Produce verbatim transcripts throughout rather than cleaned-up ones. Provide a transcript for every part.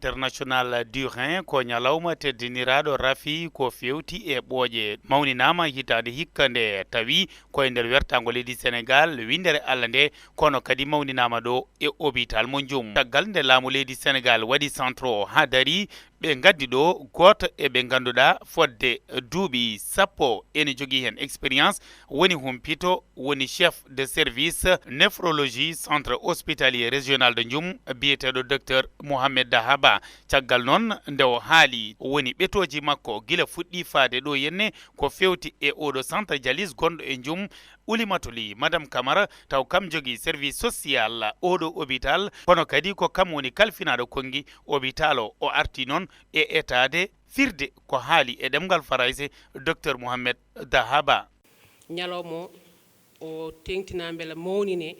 International du Rhin ko ñalawma teddiniraaɗo rafi ko fewti e ɓooƴe. Mawninaama hitaande hikka nde, tawi ko e nder wertaango leydi Senegaal, winndere Allah nde, kono kadi mawninaama ɗo e hôpital mo Njum. Caggal nde laamu leydi Senegaal waɗi centre o haa darii, ɓe ngaddi ɗo gooto e ɓe ngannduɗaa fodde duuɓi sappo ene jogii heen expérience, woni humpito, woni chef de service néphrologie centre hospitalier régional de Njum, biyeteeɗo docteur Mohamed Dahaba. Caggal noon nde o haali woni ɓetooji makko gila fuɗɗi faade ɗo henne ko fewti e oɗo centre dialyse gonɗo e Njum, Oulimatou Ly, Madame Camara, taw kam jogii service social oɗo hôpital, kono kadi ko kam woni kalfinaaɗo konngi hôpital o. O arti noon e etaade firde ko haali e ɗemngal Farayse docteur Mohamed Dahaba. Ñalawma o, o teeŋtinaa mbela mawninee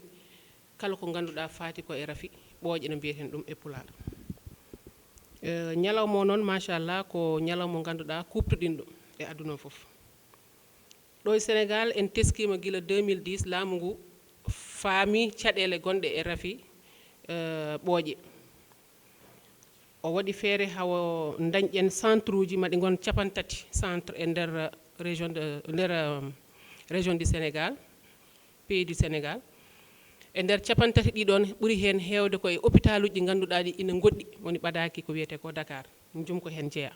kala ko ngannduɗaa faati ko e rafi ɓooƴe, no mbiyeten ɗum e Pulaar. Eh, ñalawma o noon, machallah, ko ñalawma mo ngannduɗaa kuuɓtuɗinɗo e aduna o fof. Ɗo e Senegaal, en teskiima gila deux mille dix, laamu ngu faami caɗeele gonɗe e rafi, eh, ɓooƴe. O waɗi feere hawo ndañɗen centre uji, maɗi ngon capantati centre e nder, eh, région de, nder, eh, région du Sénégal, pays du Sénégal. E nder capantati ɗi ɗoon, ɓuri heen heewde ko e hôpital uji ɗi ngannduɗaa ɗi ina ngoɗɗi, woni ɓadaaki ko wiyetee ko Dakar. Njum ko heen jeyaa.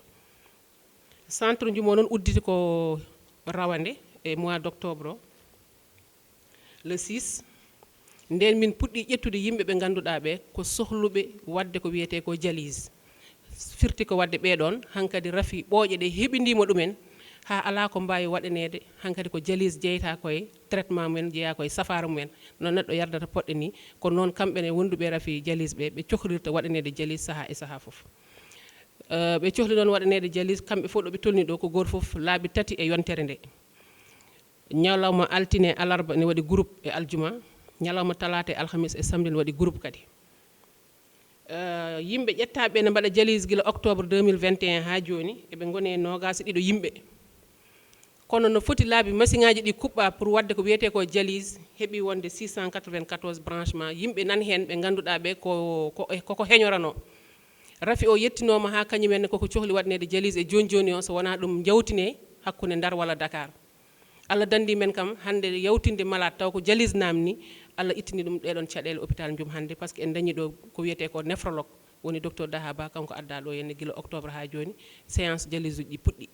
Centre Njum o noon udditi ko rawande e mois d' octobre o, le six. Ndeen min puɗɗi ƴettude yimɓe ɓe ngannduɗaa ɓe ko sohluɓe waɗde ko wiyetee ko dialyse. Firti ko waɗde ɓee ɗoon, hankadi rafi ɓooƴe ɗe heɓindiima ɗumen, haa alaa ko mbaawi waɗaneede, hankadi ko dialyse jeytaa ko e traitement mumen, jeyaa ko e safaara mumen, no neɗɗo yardata poɗɗe nii. Ko noon kamɓe ne wonduɓe rafi dialyse ɓe, ɓe cohrirta waɗaneede dialyse sahaa e sahaa fof. Eh, ɓe cohli noon waɗaneede dialyse, kamɓe fof ɗo ɓe tolni ɗo, ko gooto fof laabi tati e yontere nde. Ñalawma altine, alarba ene waɗi groupe e aljuma, ñalawma talaata e alhamis e samedi ene waɗi groupe kadi. Eh, yimɓe ƴettaaɓe ene mbaɗa dialyse gila octobre deux mille vingt et un haa jooni, eɓe ngoni e noogaas e ɗiɗo yimɓe. Kono no foti laabi masiŋaaji ɗi kuɓɓa pour waɗde ko wiyetee ko dialyse, heɓi wonde six cent quatre-vingt-quatorze branchement, yimɓe nan heen ɓe ngannduɗaa ɓe ko, ko, koko heñoranoo. Rafi o yettinooma haa kañum en koko cohli waɗaneede dialyse e jooni jooni o, so wonaa ɗum njawtinee hakkunde Ndar walla Dakar. Allah danndii men kam hannde yawtinde malade taw ko dialyse naamni, Allah ittini ɗum ɗee ɗoon caɗeele hôpital Njum hannde, par ce que en dañii ɗo ko wiyetee ko néphrologue, woni docteur Daha Ba, kanko addaa ɗo henne gila octobre haa jooni, séance dialyse uji ɗi puɗɗi.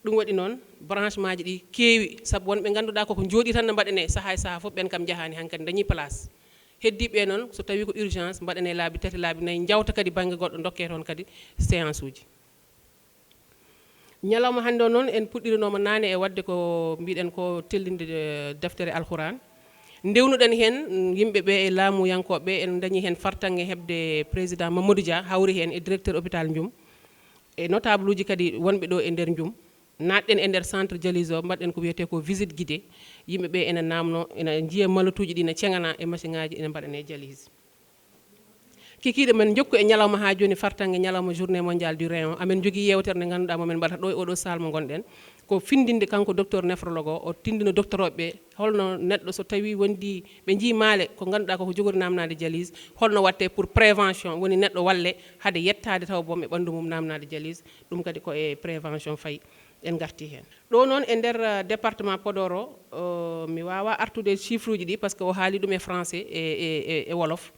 Ɗum waɗi noon, branchement ji ɗi keewi, sabu won ɓe ngannduɗaa koko njooɗii tan no mbaɗanee, sahaa e sahaa fof ɓeen kam njahaani, hankadi ndañii place. Heddii ɓee noon, so tawii ko urgence, mbaɗanee laabi tati, laabi nayi, njawta kadi bannge goɗɗo, ndokkee toon kadi séance uji. Ñalawma hannde o noon, en puɗɗirinooma naane e waɗde ko mbiɗen ko tellinde, eh, deftere Alquran. Ndewnuɗen heen, mm, yimɓe ɓe e laamuyankooɓe ɓe, en dañii heen fartaŋŋe heɓde président Mamadou Dia, hawri heen e directeur hôpital Njum, e notable uji kadi wonɓe ɗo e nder Njum. Naatɗen e nder centre dialyse o, mbaɗɗen ko wiyetee ko visite guidée. Yimɓe ɓe ena naamno, ena njiya malotuuji ɗi, ena ceŋana e masiŋaaji, ena mbaɗanee dialyse. Kikiiɗe men njokku e ñalawma haa jooni fartaŋŋe ñalawma journée mondiale du rein o. Amen njogii yeewtere nde ngannduɗaa mo men mbaɗata ɗo e oɗo salle mo ngonɗen. Ko findinde kanko docteur néphrologue o, o tindina docteur oɓe ɓe holno neɗɗo so tawii wondi ɓe njii maale ko ngannduɗaa koko jogori naamnaade dialyse, holno waɗtee pour prévention, woni neɗɗo walle hade yettaade taw boom e ɓanndu mum naamnaade dialyse. Ɗum kadi ko e prévention fayi, en ngartii heen. Ɗo noon e nder, eh, département Podor o, eh, mi waawaa artude chiffre uji ɗi, par ce que o haali ɗum e français e, e, e, e wolof.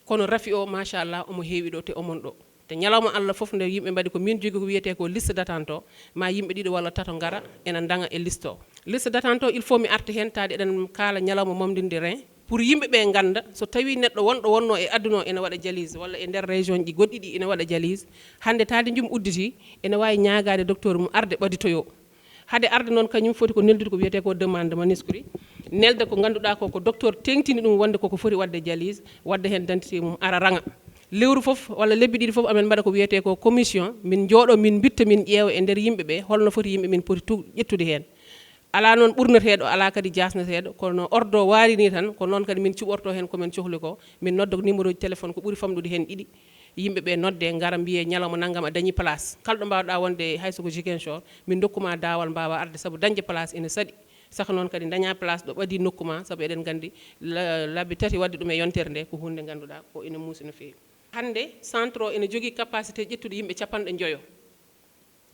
Kono rafi o, machallah, omo heewi ɗo, te omon ɗo. Te ñalawma Allah fof nde yimɓe mbaɗi ko min jogii ko wiyetee ko liste d'attente o, ma yimɓe ɗiɗo walla tato ngara ena ndaŋa e liste o. Liste d'attente o, il faut mi arta heen, taade eɗen kaala ñalawma mamdinde rein. Pour yimɓe ɓe ngannda, so tawii neɗɗo wonɗo wonnoo e aduna o ena waɗa dialyse, walla e nder région ji goɗɗi ɗi ena waɗa dialyse, hannde taade Njum udditi, ena waawi ñaagaade docteur mum arde ɓaditoyoo. Hade arde noon, kañum foti ko neldude ko wiyetee ko demande manuscrit, nelda ko ngannduɗaa ko, ko docteur teeŋtini ɗum wonde koko foti waɗde dialyse, waɗda heen d' identité mum, ara raŋa. Lewru fof walla lebbi ɗiɗi fof, amen mbaɗa ko wiyetee ko commission, min njooɗo, min mbitta, min ƴeewa e nder yimɓe ɓe, holno foti yimɓe min poti tu-, ƴettude heen. Alaa noon ɓurneteeɗo, alaa kadi jaasneteeɗo, kono ordre o waari nii tan, ko noon kadi min cuɓortoo heen ko men cohli ko. Min nodda numéro ji téléphone ko ɓuri famɗude heen ɗiɗi. Yimɓe ɓe nodde, ngara, mbiyee ñalawma nanngam a dañii place. Kala ɗo mbaawɗaa wonde, hay so ko Ziguinchor, min ndokku ma daawal mbaawaa arde, sabu dañde place ene saɗi. Saka noon kadi ndañaa place ɗo ɓadii nokku ma, sabu eɗen nganndi la-, labbi tati waɗde ɗum e yontere nde ko huunde nde ngannduɗaa ko ene muusi no feewi. Hannde centre o ene jogii capacité ƴettude yimɓe capanɗe njoyo.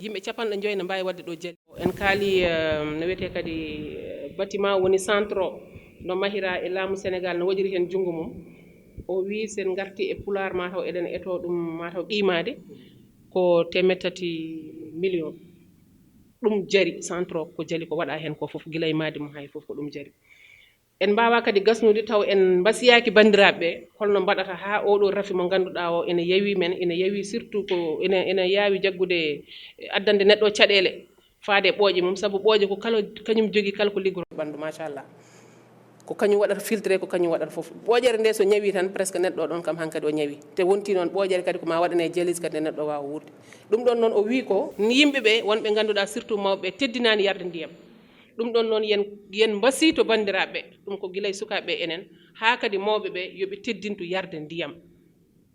Yimɓe capanɗe njoyo ne mbaawi waɗde ɗo jali. En kaali, eh, no wiyetee kadi, eh, bâtiment woni centre o no mahiraa e laamu Sénégal no waɗiri heen junngo mum. O wii sen ngarti e Pulaar mataw eɗen etoo ɗum mataw qiimaade ko teemeɗɗe tati million. Ɗum jari centre o ko jali ko waɗaa heen ko fof gila e maadi mum hay fof ko ɗum jari. En mbaawaa kadi gasnude taw en mbasiyaaki banndiraaɓe ɓe holno mbaɗata haa ooɗoo rafi mo ngannduɗaa o ene yawi men, ene yawi surtout ko ene, ene yaawi jaggude, addande neɗɗo caɗeele faade e ɓooƴe mum, sabu ɓooƴe ko kala kañum jogii kala ko liggoroo ɓanndu, machallah. Ko kañum waɗata filtré, ko kañum waɗata fof. Ɓooƴere nde so ñawi tan presque neɗɗo o ɗon kam hankadi o ñawi. Te wonti noon ɓooƴere kadi ko ma waɗane dialyse kadi nde neɗɗo waawa wuurde. Ɗum ɗon noon o wii ko yimɓe ɓe wonɓe ngannduɗaa surtout mawɓe ɓe teddinaani yarde ndiyam. Ɗum ɗon noon yen, yen mbasiyto banndiraaɓe ɓe, ɗum ko gila e sukaaɓe ɓe enen, haa kadi mawɓe ɓe yo ɓe teddintu yarde ndiyam.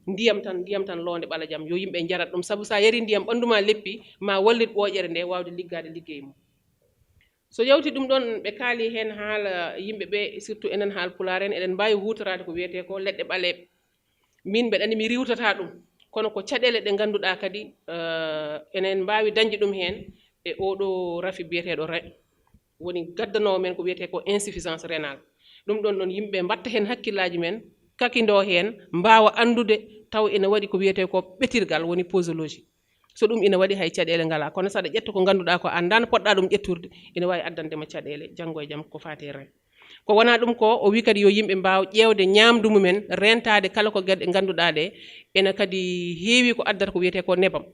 Ndiyam tan, ndiyam tan loonde ɓalajam, yo yimɓe njarat ɗum, sabu so a yarii ndiyam ɓanndu ma leppi, ma wallit ɓooƴere nde waawde liggaade liggey mum. So yawti ɗum ɗon, ɓe kaali heen haala yimɓe ɓe, surtout enen haal Pulaar en, eɗen mbaawi huutoraade ko wiyetee ko leɗɗe ɓaleeɓe. Min mbeɗa anndi mi riiwtataa ɗum, kono ko caɗeele ɗe ngannduɗaa kadi, eh, enen mbaawi dañde ɗum heen e ooɗoo rafi biyeteeɗo rein. Woni gaddanoowo men ko wiyetee ko insuffisance rénale. Ɗum ɗon noon yimɓe mbaɗta heen hakkillaaji men, kakindoo heen, mbaawa anndude taw ene waɗi ko wiyetee ko ɓetirgal, woni posologie. So ɗum ina waɗi hay caɗeele ngalaa. Kono so aɗa ƴetta ko ngannduɗaa ko a anndaa no poɗɗaa ɗum ƴettude, ina waawi addande ma caɗeele janngo e jam ko faati e rein. Ko wonaa ɗum ko, o wii kadi yo yimɓe mbaaw ƴeewde ñaamdu mumen, reentaade kala ko geɗe ngannduɗaa ɗe, ene kadi heewi ko addata ko wiyetee ko nebam.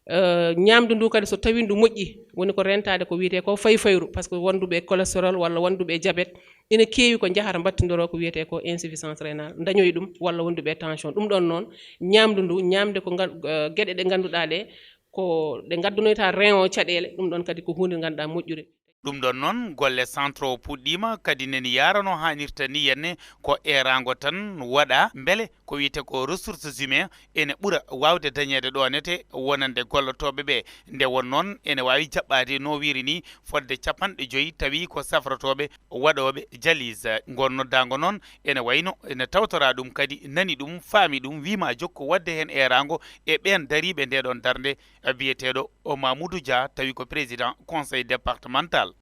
Eh, ñaamdu ndu kadi so tawii ndu moƴƴi, woni ko reentaade ko wiyetee ko fayfayru, par ce que wonduɓe e cholestérol walla wonduɓe e diabète, ina keewi ko njahata mbattindoroo ko wiyetee ko insuffisance rénale, dañoyi ɗum, walla wonduɓe e tension. Ɗum ɗon noon, ñaamdu ndu, ñaamde ko ngan-, eh, geɗe ɗe ngannduɗaa ɗe, ko ɗe ngaddunoyta rein o caɗeele, ɗum ɗon kadi ko huunde nde ngannduɗaa moƴƴude. Ɗum ɗon noon, golle centre o puɗɗiima, kadi nani yaara no haanirta ni, yenne ko eeraango tan waɗa, mbele ko wiyetee ko ressources humaines ene ɓura waawde dañeede ɗo nete wonande gollotooɓe ɓe. Nde won noon, ene waawi jaɓɓaade no wiiri ni fodde capanɗe joyi, tawi ko safrotooɓe waɗooɓe dialyse. Ngol noddaango noon ene wayno ene tawtoraa ɗum, kadi nani ɗum, faami ɗum, wii ma jokku waɗde heen eeraango e ɓeen dariiɓe ndee ɗoon darnde, biyeteeɗo o Mamoudou Dia, tawi ko président conseil départemental.